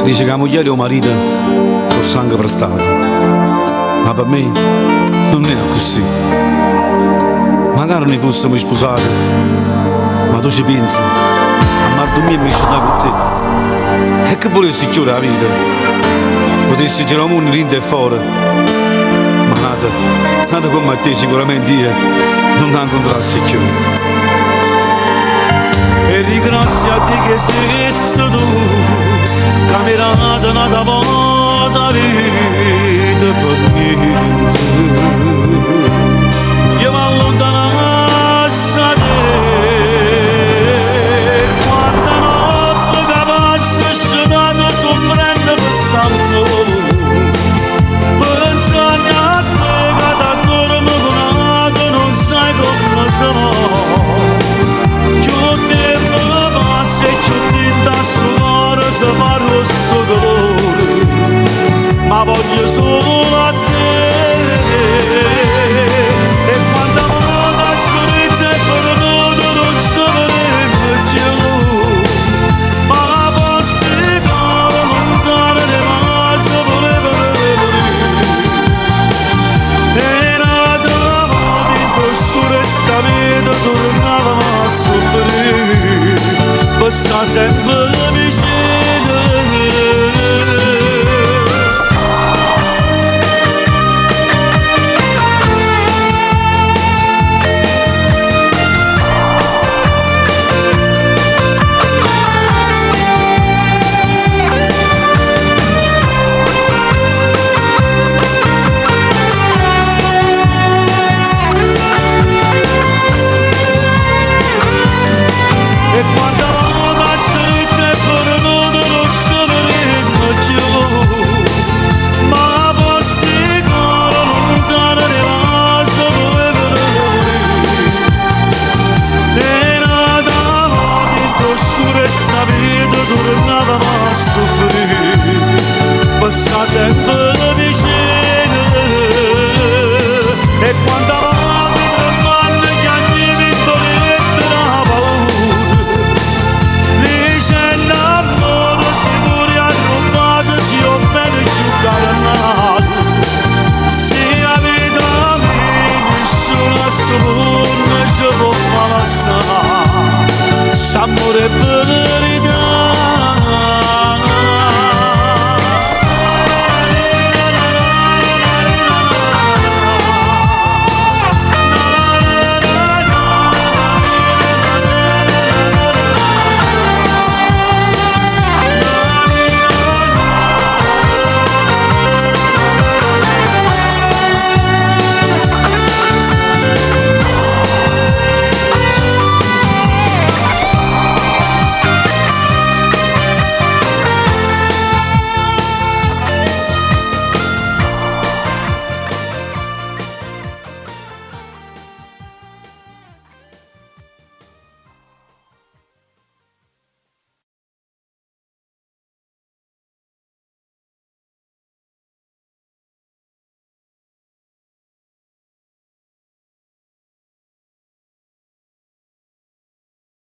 Dice che 'a mugliera e 'o marito so' sangue prestato. Ma pe me nun è accussì. Magari nuje fussemo spusate, ma tu ci pienze, a m'addurmì e me scetà cu te. E che vulesse cchiù d' 'a vita? Putesse girà 'o munno dinto e fore, ma n'ata, n'ata comme a te sicuramente io nun 'a 'ncuntrasse cchiù. E ringrazio a Dio che esiste tu, ca m'hê dato n'ata vota 'a vita pe niente. Io m'allontanasse 'a te, quanta notte ca passo scetato suffrenno pe st'ammore, penzanno a te ca t'adduorme cu n'ato nun sai comme se more. Cchiù tiempo passa e cchiù dint' a stu core se fa gruosso 'o dolore, ma voglio solo a te. E quanta vota stu ditto è fernuto nun ce vedimmo cchiù, ma po' sti core luntano 'e vase vulevano murì. E n'ata vota 'int' 'o scuro 'e sta vita turnavamo a suffrì, pe sta sempe.